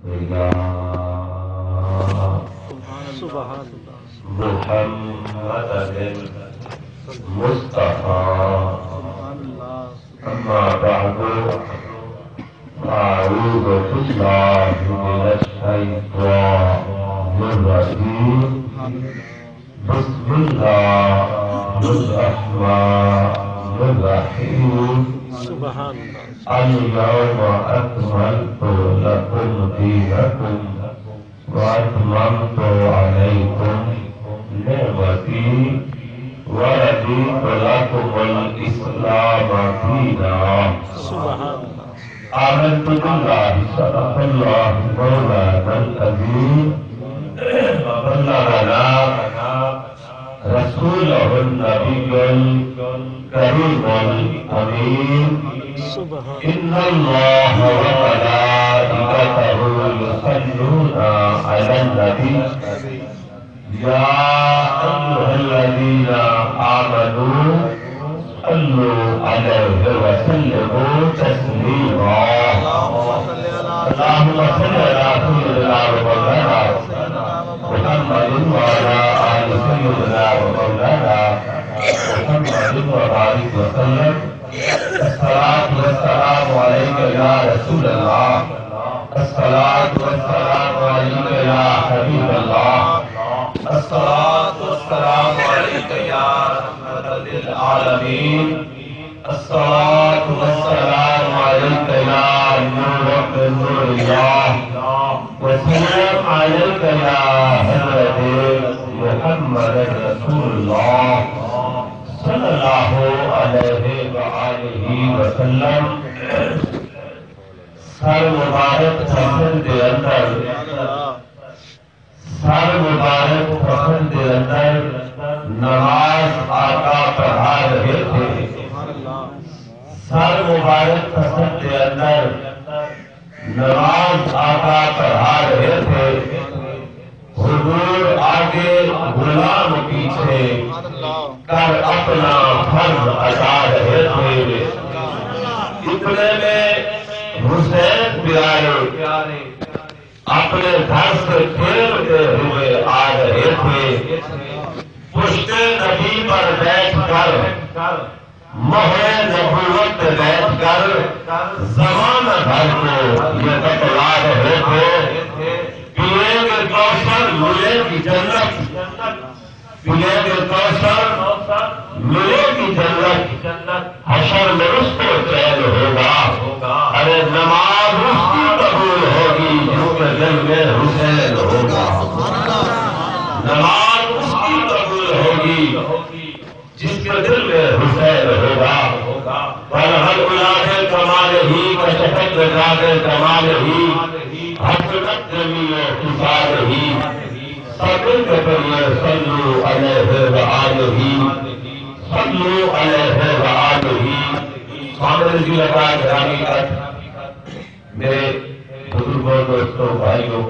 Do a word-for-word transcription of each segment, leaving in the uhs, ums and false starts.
سبحان اللہ۔ محمد مصطفیٰ۔ سبحان اللہ۔ اما بعد، فاعوذ باللہ من الشیطان الرجیم۔ بسم اللہ الرحمن الرحیم۔ سبحان اللہ۔ الیوم اکملت لکم دینکم واتممت علیکم نعمتی ورضیت لکم الاسلام دینا۔ سبحان اللہ۔ آمنت باللہ، صدق اللہ مولانا العظیم، وبلغنا رسولہ النبی الکریم الامین۔ سبحان۔ ان اللہ وملائکتہ یصلون علی النبی، یا ایھا الذین آمنوا صلوا علیہ وسلموا تسلیما۔ اللہم صل علی سیدنا و مولانا محمد وعلی آل سیدنا و مولانا محمد وبارک وسلم۔ الصلاة والسلام علیک یا رسول اللہ۔ الصلاة والسلام علیک یا حبیب اللہ۔ الصلاة والسلام علیک یا رحمت للعالمین۔ الصلاة والسلام علیک یا نور من نور اللہ۔ والسلام علیک یا حضرت محمد رسول اللہ صلی اللہ علیہ وآلہ وسلم۔ سر مبارک فصل دے اندر، سر مبارک فصل دے اندر نماز آقا پڑھا رہے تھے۔ سر مبارک فصل دے اندر نماز آقا پڑھا رہے تھے۔ حضور آگے، غلام پیچھے، کر اپنا فرض ادا رہے تھے۔ اتنے میں حسین پیارے اپنے در سے کھیلتے ہوئے آ رہے تھے۔ پشت نبی پر بیٹھ کر مہر نبوت پہ بیٹھ کر زمانہ بھر کو یہ بتلا رہے تھے۔ پیئیں گے کوثر، ملے گی جنت، پیئیں گے کوثر، ملے گی جنت، حشر میں اس کو چین ہوگا۔ ارے نماز اس کی قبول ہوگی جس کے دل میں حسین ہوگا۔ نماز اس کی قبول ہوگی جس کے دل میں حسین ہوگا۔ بلغ العلا بکمالہ، کشف الرضا بکمالہ، حسنت جمیع خصالہ۔ سب مل کے پڑھیے، صلوا علیہ و آلہ، صلوا علیہ و آلہ۔ سامنے جی لگا گرامی تک میرے بزرگوں، دوستوں، بھائیوں،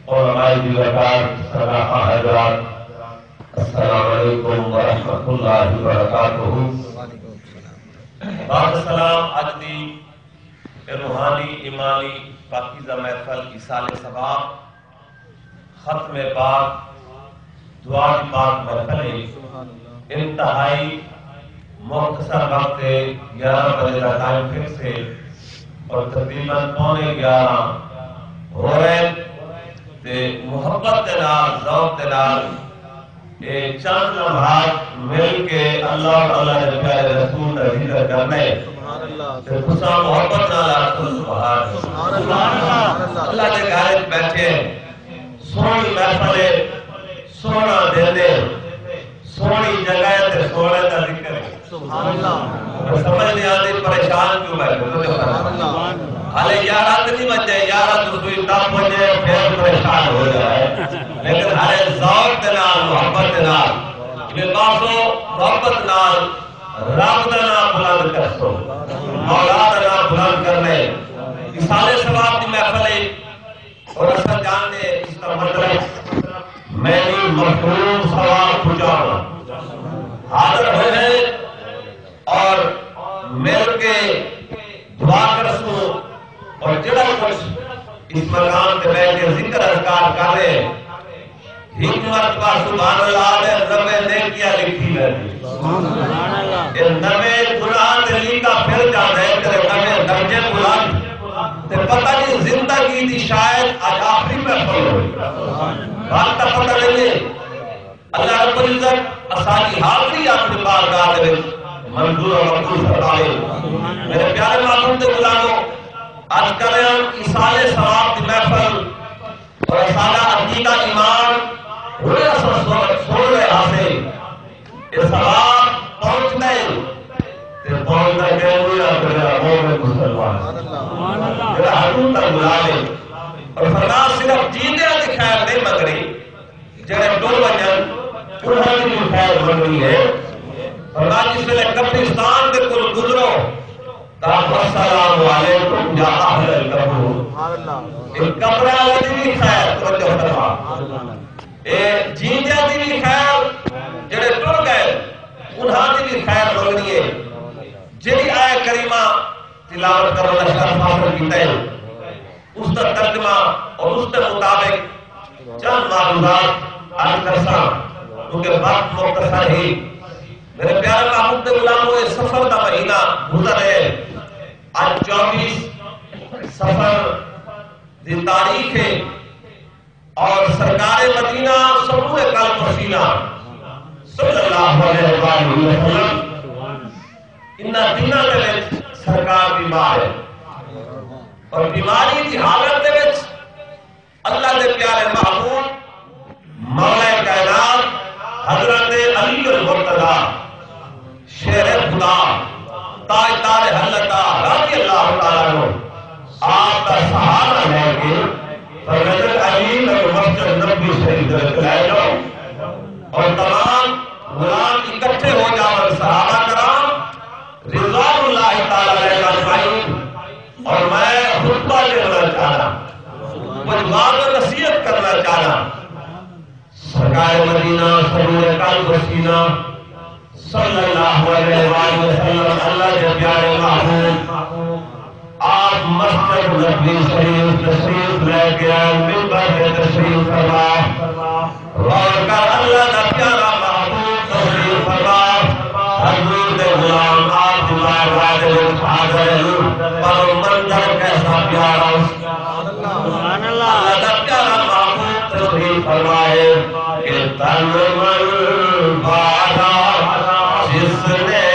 علماء جی لگا، سادہ حضرات، السلام علیکم ورحمۃ اللہ وبرکاتہ۔ بعد السلام، اڄ دی روحانی، ایمانی، پاکیزہ محفل ایصال ثواب، ختم پاک، دعا دی پاک محفل ہے۔ انتہائی مختصر وقت ہے، گیارہ بجے دا ٹائم فکس ہے اور تقریباً پونے گیارہ ہو رہے تے محبت دے نال، ذوق دے نال اے چند لمحات مل کے اللہ اور اللہ دے پیارے رسول دا ذکر کرنا ہے۔ سبحان اللہ۔ تے تساں محبت نال آکھو سبحان اللہ۔ سبحان اللہ۔ اللہ دے گھر وچ بیٹھے ہیں، سوہݨی محفل ہے، سوہݨا دن ہے، سوہݨی جگہ ہے تے سوہݨے دا ذکر ہے۔ سبحان اللہ۔ سمجھ نہیں آندی، پریشان کیوں بیٹھے ہو؟ سبحان اللہ۔ حالے گیارہ تے نہیں بجے، گیارہ توں سوئی ٹپ ونڄے، پھر پریشان ہو جائے۔ لیکن ہر ذوق دے نال، محبت دے نال، اے پاسوں محبت نال رب دا نام بلند کرسو، مولا دا نام بلند کرنے۔ ایصال ثواب دی محفل ہے اور اساں جاننے اس دا مطلب، میں بھی مخدوم ثواب پہنچاواں۔ حاضر ہوئے ہیں اور مل کے دعا کرسوں اور جڑا کچھ اس مقام تے ٻہہ کے ذکر اذکار کر رہے ہیں۔ ہک مرتبہ سبحان اللہ دے نوے نیکیاں لکھی ویندی۔ سبحان اللہ۔ اے نوے گناہ تے لیکا پھر جاندا ہے، تیرے نوے درجے بلند۔ تے پتہ نہیں زندگی دی شاید اڄ آخری محفل ہووے۔ وقت دا پتہ نہیں ہے۔ اللہ رب العزت اساݙی حاضری اپݨی بارگاہ دے وچ منظور و مقبول فرماوے۔ میرے پیارے معبود دے غلامو، عرض کر رہا ہوں، ایصال ثواب دی محفل اور اساݙا عقیدہ ایمان، ہݨے اساں سن، سن رہے ہاسے، اے ثواب پہنچدا ہے، تے پہنچدا کینکوں ہے؟ آکھیا مومن مسلمان، جیڑھا حضور دا غلام ہے۔ اور فرمایا صرف جیندیاں دی خیر نہیں منگݨی، جیڑھے ٹر ونڄن، انہاں دی وی خیر منگݨی ہے۔ فرمایا جس ویلے قبرستان دے کول گزرو، تاں آکھو، السلام علیکم یا اہل القبور۔ اے قبر والے دی وی خیر، توجہ فرما۔ اے جیندیاں دی وی خیر، جیڑھے ٹر ڳئے، انہاں دی وی خیر منگݨی ہے۔ جیڑھی آیت کریمہ تلاوت کرݨ دا شرف حاصل کیتا ہے، اس دا ترجمہ اور اس دے مطابق چند معلومات عرض کرساں، کیونکہ وقت مختصر ہے۔ میرے پیارے محبوب دے غلامو، اے صفر دا مہینہ گزر ہے۔ اڄ چوبیس صفر دی تاریخ ہے اور سرکار مدینہ سرور قلب و سینہ صلی اللہ علیہ وآلہ وسلم انہاں دناں دے وچ سرکار بیمار ہے اور بیماری دی حالت دے وچ اللہ دے پیارے محبوب، مولا کائنات، حضرت علی المرتضی، شیر خدا، تاجدار حضرت رضی اللہ تعالیٰ عنہ، آپ دا سہارا لے کے فرمایا، علی نوں مسجد نبوی شریف دے وچ لے جاؤ اور تمام غلام اکٹھے ہو جاون، صحابہ کرام رضوان اللہ تعالیٰ علیہم اجمعین، اور میں خطبہ ݙیوݨا چاہنا، کجھ وعظ و نصیحت کرݨا چاہنا۔ سرکار مدینہ سرور قلب و سینہ صلی اللہ علیہ وآلہ وسلم، اللہ دے پیارے محبوب، آپ مسجد نبوی شریف تشریف لے کے آئے، ممبر تے تشریف فرما۔ غور کر، اللہ دا پیارا محبوب تشریف فرما، حضور دے غلام آپ دی بارگاہ دے وچ حاضر ہیں، پر او منظر کیسا پیارا۔ سبحان اللہ۔ اللہ دا پیارا محبوب تشریف فرمائے کہ تن من بالا جس نے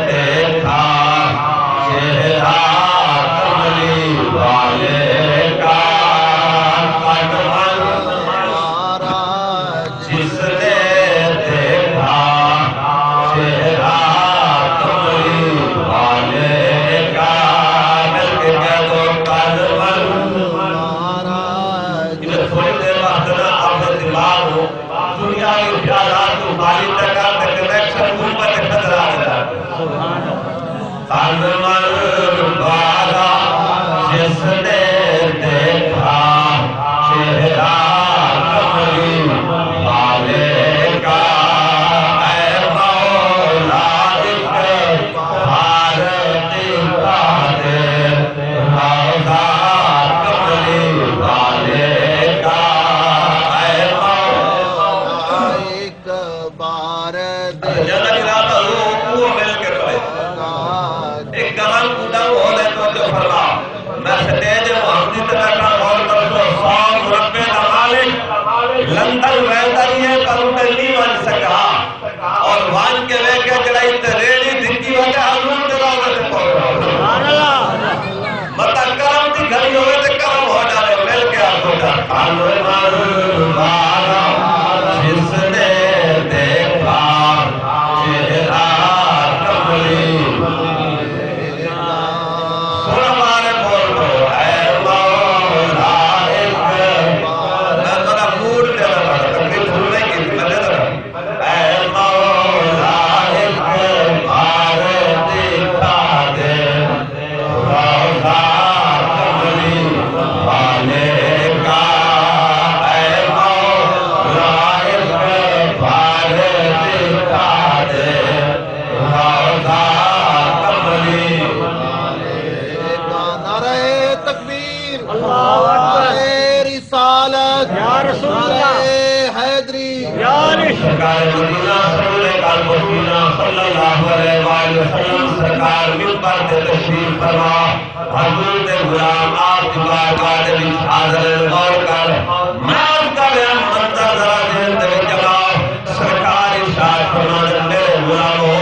دیکھا چہرہ کملی والے کا، تن من جس نے دیکھا چہرہ کملی والے کا، مل کے کہہ دو، تن من۔ انہیں تھوڑی دیر واسطے نا اپنے دماغ کو دنیاوی خیالات کوں خالی تے کر تے کنیکشن کوں بند کر ݙینا۔ تن من بالا جس نے دیکھا چہرہ کملی والے کا، اے مولا اک بار دکھا دے روضہ کملی والے کا، اے مولا اک بار اچھا، جنت دا راہ تاں او، او مل کے پڑھے۔ اے کلام کوں ݙاؤ ہو لے توجہ فرما۔ میں سٹیج محمدی تے بیٹھا، غور کرسو، سو مربے دا مالک لندن ویندا ہی ہے، پر اتے نہیں ونڄ سڳا۔ اور ونڄ کے ویکھے جڑا اتنے ریڑھی ڈھکی وجہ حضور دے روضے تے پہنچا۔ سبحان اللہ۔ متاں کرم دی گھڑی ہووے تے کرم ہو جاوے، مل کے آکھو، تن من بالا جس نے دیکھا چہرہ کملی۔ سوہݨا مارے بول پو، اے مولا اک، میں تہاݙا موڈ تے نہ پڑھا، تقریر شروع نہیں کی، میں دے دے۔ اے مولا اک بار دکھا دے روضہ کملی والے کا، اے مولا رسول اللہ۔ نعرہ حیدری۔ یار عشق۔ سرکار مدینہ سرور قلب و سینہ صلی اللہ علیہ وآلہ وسلم سرکار ممبر تے تشریف فرما، حضور دے غلام آپ دی بارگاہ دے وچ حاضر ہن۔ غور کر، میں عرض کر رہا، منظر ذرا ذہن دے وچ جماؤ۔ سرکار ارشاد فرماندے، میرے غلامو،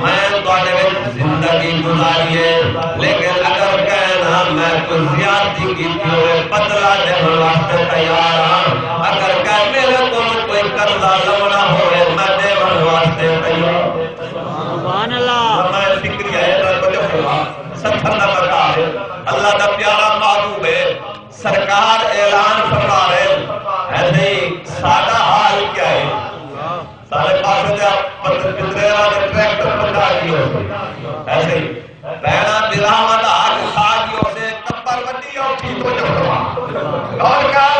میں تہاݙے وچ زندگی گزاری ہے، لیکن اگر کہیں نہ میں کوئی زیادتی کیتی ہوئے، بدلہ ݙیوݨ واسطے تیار ہاں۔ اگر کہیں میرے کولوں کوئی قرضہ لوݨا ہوئے، میں ݙیوݨ واسطے تیار ہاں۔ سبحان اللہ۔ فرمایا، فکری ہے، توجہ فرما، ستھر نمبر کا ہے، اللہ دا پیارا محبوب ہے۔ سرکار اعلان فرما رہے، ایسے ہی ساݙا حال کیا ہے؟ سارے پاسے تے آپ پت-، پترے والا تے ٹریکٹر پندا گیو سے۔ ایسے ہی بھیݨاں بھراواں دا حق کھا گیو سے، ٹبر وݙی اوکھی۔ توجہ فرما۔ غور کر،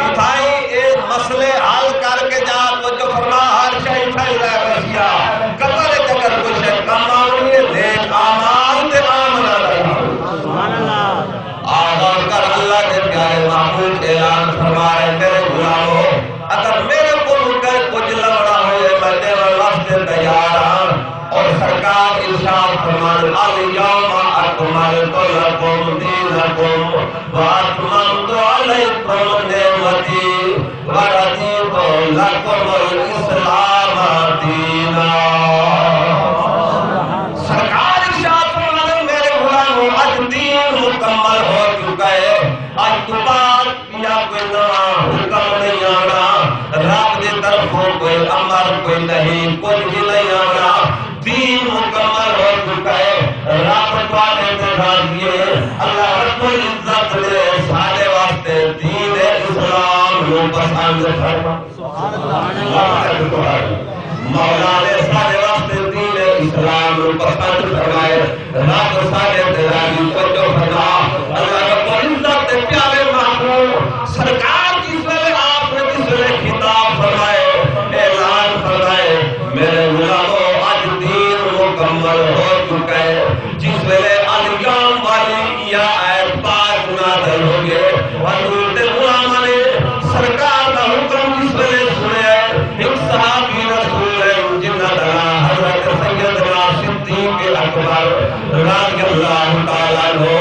اتھائیں اے مسئلے حل کر کے جا۔ توجہ فرما، ہر شے اتھائیں رہ ویسی آ۔ قبر وچ اگر کوئی شے کم آوݨی ہے، نیک اعمال تے آمنا دا نام۔ سبحان اللہ۔ آ غور کر، اللہ دے پیارے محبوب اعلان فرما رہے، میرے غلامو، اگر میرے کولوں کہیں کجھ لوݨا ہوئے، میں ݙیوݨ واسطے تیار ہاں۔ اور سرکار ارشاد فرمان، الیوم اکملت لکم دینکم واتممت علیکم نعمتی ورضیت لکم الاسلام دینا۔ سرکار ارشاد فرماندے، میرے غلامو، اڄ دین مکمل ہو چکا ہے۔ اڄ توں بعد یا کوئی نواں حکم نہیں آنا، رب دی طرفوں کوئی امر، کوئی نہیں، کجھ بھی نہیں آنا۔ دین مکمل ہو چکا ہے، رب تہاݙے تے راضی ہے۔ اللہ رب العزت نے ساݙے واسطے دین اسلام نوں پسند فرمایا۔ سبحان اللہ۔ مولا نے ساݙے واسطے دین اسلام نوں پسند فرمائے، رب ساݙے تے راضی۔ توجہ فرما، اللہ رب العزت دے پیارے محبوب سرکار جس ویلے آپ نے جس ویلے خطاب فرمائے، اعلان فرمائے، میرے غلامو، اڄ دین مکمل ہو چکا ہے۔ جس ویلے الیوم والی یا آیت پاک نازل ہوئی ہے، حضور دے غلاماں نے سرکار دا حکم جس ویلے سنیا ہے، ہک صحابی رسول ہے جنہاں دا ناں حضرت سیدنا صدیق اکبر رضی اللہ تعالی عنہ،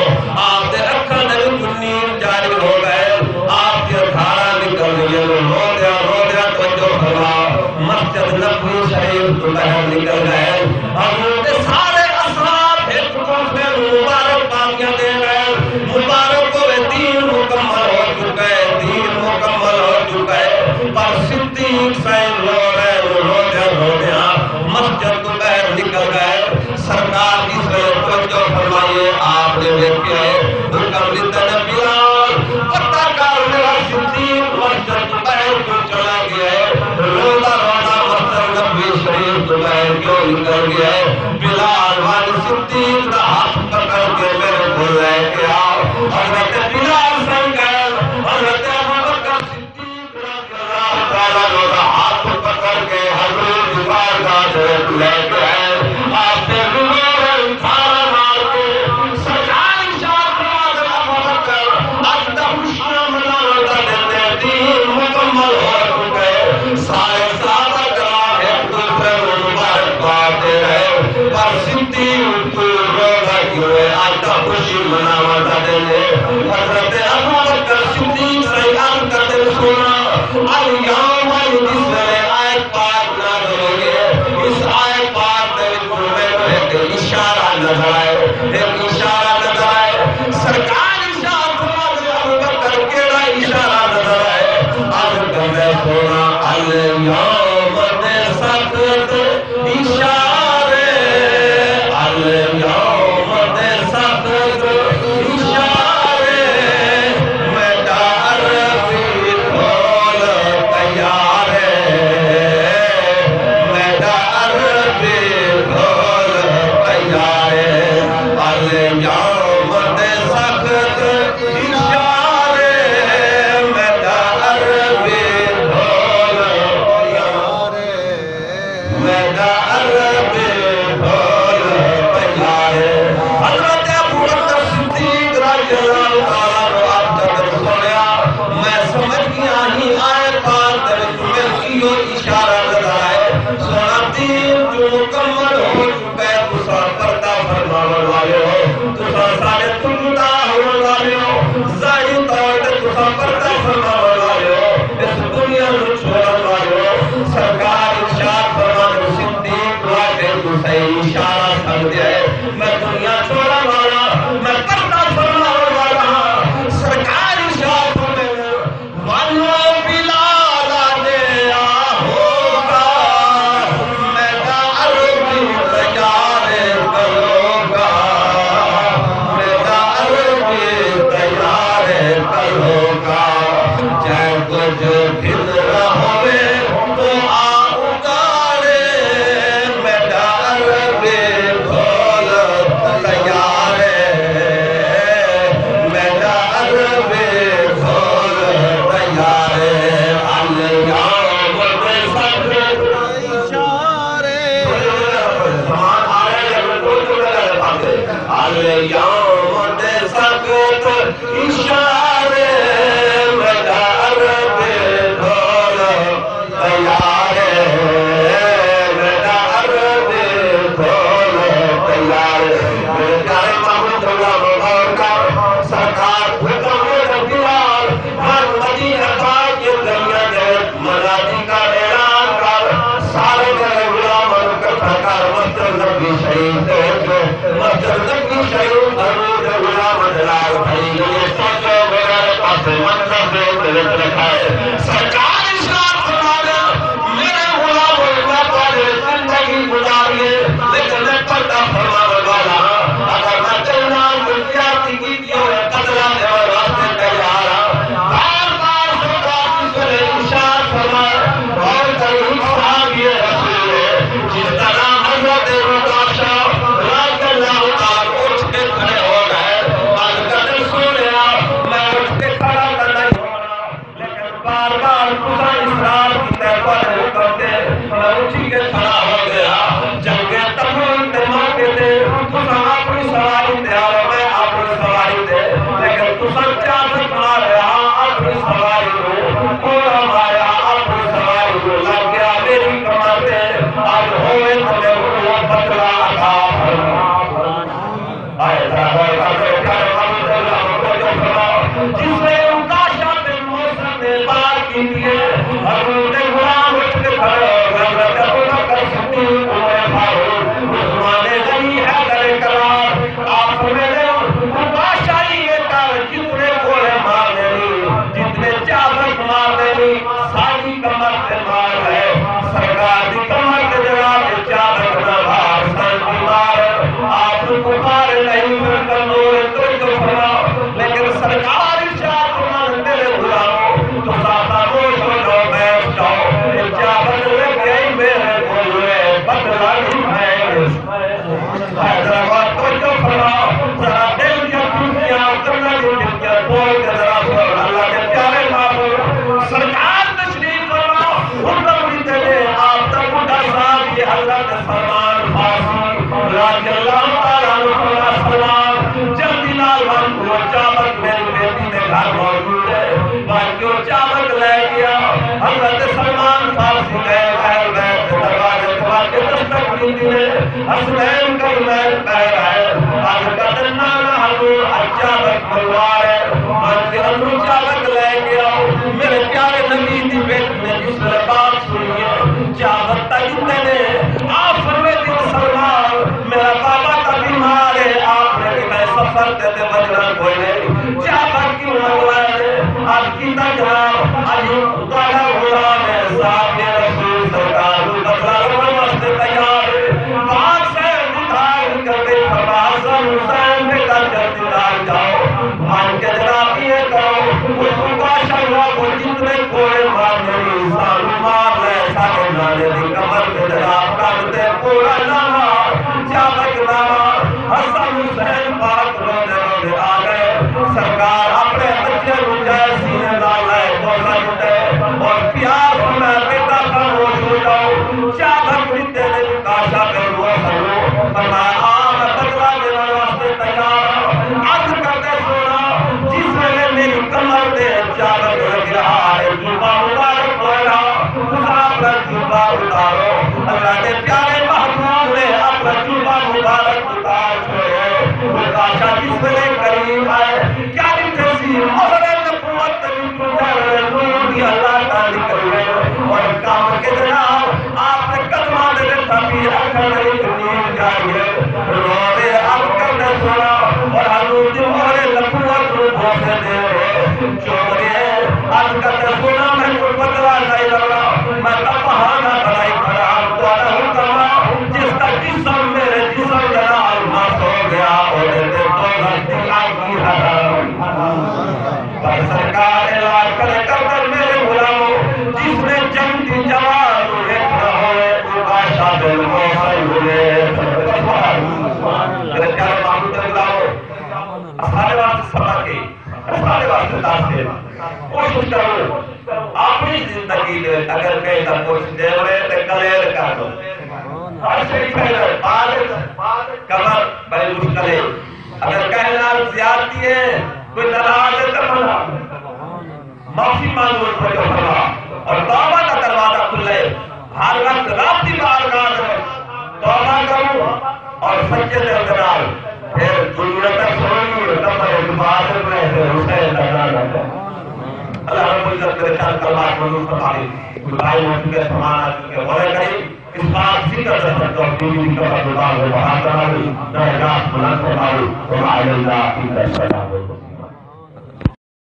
آپ دے اکھاں دے وچوں نیر جاری ہو ڳئے، آپ دیاں دھاراں نکل ڳئیاں، روندیاں روندیاں، توجہ فرما، مسجد نبوی شریف توں ٻاہر نکل ڳئے۔ حضور دے سارے اصحاب ہک دوسرے نوں مبارکبادیاں ݙے ڳئے، مبارک ہووے، دین مکمل ہو چکا ہے، دین مکمل ہو چکا ہے۔ پر صدیق سائیں رو رہے، روندیاں روندیاں مسجد توں ٻاہر نکل ڳئے۔ سرکار جس ویلے توجہ فرمائیے، آپ نے ویکھیا ہے، حکم ݙتا نے، بلال، پتہ کر، میرا صدیق مسجد توں ٻاہر کیوں چلا ڳیا ہے؟ روندا روندا مسجد نبوی شریف توں ٻاہر کیوں نکل فرماوݨ والیو، اس دنیا نوں چھوڑݨ والیو، سرکار ارشاد فرماندے، صدیق واقعے کوں صحیح اشارہ سمجھدے، میں دنیا چھوڑݨ والا، میں پردہ فرماوݨ والا ہاں۔ سرکار ارشاد فرماندے، ونو بلال دے آہو کا، میݙا عربی تیار کلہوکا، میݙا عربی تیار کلہوکا، جے کجھ گھن رہوے تو آ اگاڑے، میݙا عربی ڈھول تیار ہے، میݙا عربی ڈھول تیار ہے۔ الیوم بسکت اشارے، الیوم بسکت اشارے، میݙا عربی ڈھول تیار ہے، میݙا عربی ڈھول تیار ہے۔ میرے پیارے محبوب، غلام، غور کر، سرکار حکم دے، بلال، ہر مدینہ پاک کے دریا دے منادی کا اعلان کر، سارے میرے غلاماں نوں اکٹھا کر، مسجد نبوی شریف دے وچ، مسجد نبوی شریف حضور دے غلاماں دے نال بھری گئی ہے۔ سوچو، میرے پاسے منظر دے وچ رکھا ہے۔ سرکار ارشاد فرما رہے، میرے غلامو، میں تہاݙے وچ زندگی گزاری ہے، لیکن میں پردہ فرماوݨ والا ہاں۔ اگر میں تیرے نال کوئی زیادتی کیتی ہوئے، بدلہ ݙیوݨ واسطے تیار ہاں۔ بار بار سرکار جس ویلے ارشاد فرمائے، اور کہیں صحابی رسول ہے، جس دا نام حضرت عکاشہ رضی اللہ تعالیٰ عنہ، اٹھ کے کھڑے ہو گئے۔ عرض کردے، سوہݨیا، میں اٹھ کے کھڑا تاں نہیں ہوݨا، لیکن بار بار تساں اصرار کیتا، تہاݙے حکم تے میں اٹھی کے کھڑا ہو گیا۔ جنگ تبوک دے موقع تے تساں اپݨی سواری تے آئے، میں اپݨی سواری تے، لیکن تساں چابک ماریا اپݨی سواری نوں، کوڑا ماریا اپݨی سواری نوں، لگ گیا میری کمر تے۔ اڄ ہووے تے میکوں بدلہ عطا فرما۔ اے ذرا غور کر کے پیارے محبوب، اللہ کو توجہ فرماؤ۔ جس نے عکاشہ بن محصن نے بات کی ہے، حضور دے غلام اٹھ کے کھڑے ہو گئے، حضرت ابوبکر صدیق، عمر فاروق، عثمان غنی، حیدر کرار، آپ میرے عکاشہ ہی یہ کر، جتنے کوڑے مارنے نہیں، جتنے چابک مارنے نہیں، ساری کمر تے مار ہے، سرکار دی کمر تے جڑا کے چابک نہ مار، سر دی مار، آپ کوں بخار نہیں، پھر کمزور، توجہ فرماؤ۔ لیکن سرکار ارشاد فرماندے، میرے غلامو، تساں خاموش ہو جاؤ، بیٹھ جاؤ، اے چابک لے کے میرے کول ہے، بدلہ نہیں میں حیدرآباد توجہ فرما، ذرا دل دیاں کھڑکیاں، کناں دیاں کھڑکیاں کھول کے ذرا سن، اللہ دے پیارے محبوب، سرکار تشریف فرما، حکم کیتے نے، آپ دا بڈھا صاحب جی حضرت سلمان فارسی رضی اللہ تعالیٰ عنہ فرما، سلمان جلدی نال ونڄ، او چابک میری بیٹی دے گھر موجود ہے، ونڄ کے او چابک لے ڳیا۔ حضرت سلمان فارسی ڳئے، اہل بیت دے دروازے تے ونڄ کے دستک ݙتی نے۔ حسنین کریمین پہر ہے، عرض کردے، نانا حضور، اچابک تلوار ہے، من کے اندروں چابک لے کے آؤ۔ میرے پیارے نبی دی بیٹی نے جس ویلے بات سنی ہے، چابک تاں ݙتے نے، آپ فرمیندے، سلمان، میرا بابا تاں بیمار ہے، آپ نے کہ میں سفر تے، تے ونڄݨا کوئی نہیں، چابک کیوں منگوائے نے؟ عرض کیتا، جناب، اڄ تہاݙا غلام ہے، صاحب رسول سرکار کوں بدلہ لوٹݨ واسطے تیار ہے۔ پاک صاحب دی دھار نکل ڳئی، فرمایا، حسن حسین دے گھر جلدی نال جاؤ، ونڄ کے جناب اے کرو، اس کوں بادشاہ لا کو جتنے کوڑے مارنے نے، سانوں مار لے، ساݙے نانے دی کمر تے جناب کندھ تے کوڑا نہ مار، چابک نہ مار۔ حسن حسین پاک روندے روندے آ ڳئے۔ سرکار اپݨے ٻچے کوں چائے سینے نال لائے، بوسہ ݙتے اور پیار فرمایا، بیٹا خاموش ہو جاؤ۔ چابک ݙتے نے عکاشہ بن محصن کوں، فرمایا، آ میں بدلہ ݙیوݨ واسطے تیار ہاں۔ عرض کردے، سوہݨا، جس ویلے میری کمر تے چابک لڳیا ہے، جبہ مبارک ہویا، تساں اپݨا جبہ اتارو۔ اللہ دے پیارے محبوب نے اپݨا جبہ مبارک اتار چھوڑے۔ عکاشہ جس ویلے قریب آئے، کیا ݙٹھے سی؟ مہر نبوت دے وچوں ݙر کتنا آپ دے قدماں دے وچ تھپی اکھاں دے وچ نیل جاری ہے۔ رووے عرض کردے سونا اور حضور دی مہر نبوت نوں بوسے دے۔ چوریے عرض کردے سونا، میں کوئی بدلہ نہیں لونا، میں تاں بہانہ بنائی کھڑا ہاں، تہاݙا حکم آ، جس دا جسم میرے جسم دے نال مس ہو گیا، اوندے تے دوزخ دی اڳ وی حرام۔ پر سرکار اعلان کرے کردن، میرے غلامو، جس نے جنتی جوان نوں ویکھݨا ہووے، او عائشہ بن محصن ہووے۔ میرے پیارے محبوب دے غلامو، اساݙے واسطے سبق ہے، اساݙے واسطے درس ہے۔ کوشش کرو اپݨی زندگی دے وچ اگر کہیں دا کجھ ݙیوݨے تے کلیئر کر ݙیو۔ ہر شے پہلے بعد وچ، قبر بڑی مشکل ہے۔ اگر کہیں نال زیادتی ہے، کوئی ناراض ہے تے بھلا معافی مانگو، توجہ فرما، اور توبہ دا دروازہ کھلے۔ ہر وقت رب دی بارگاہ دے وچ توبہ کروں اور سچے دل دے نال پھر ضرورت سوئی قبر عبادت میں حسین دا نام ہے۔ اللہ رب العزت میرے چند کلمات منظور فرمائے۔ کوئی بھائی ہو چکے، سامان آ چکے، مولا کریم اس بات ذکر دے سب توفیق دی قبر عبادت بہار کرائے، درجات بلند فرمائے۔ وما علینا الا البلاغ۔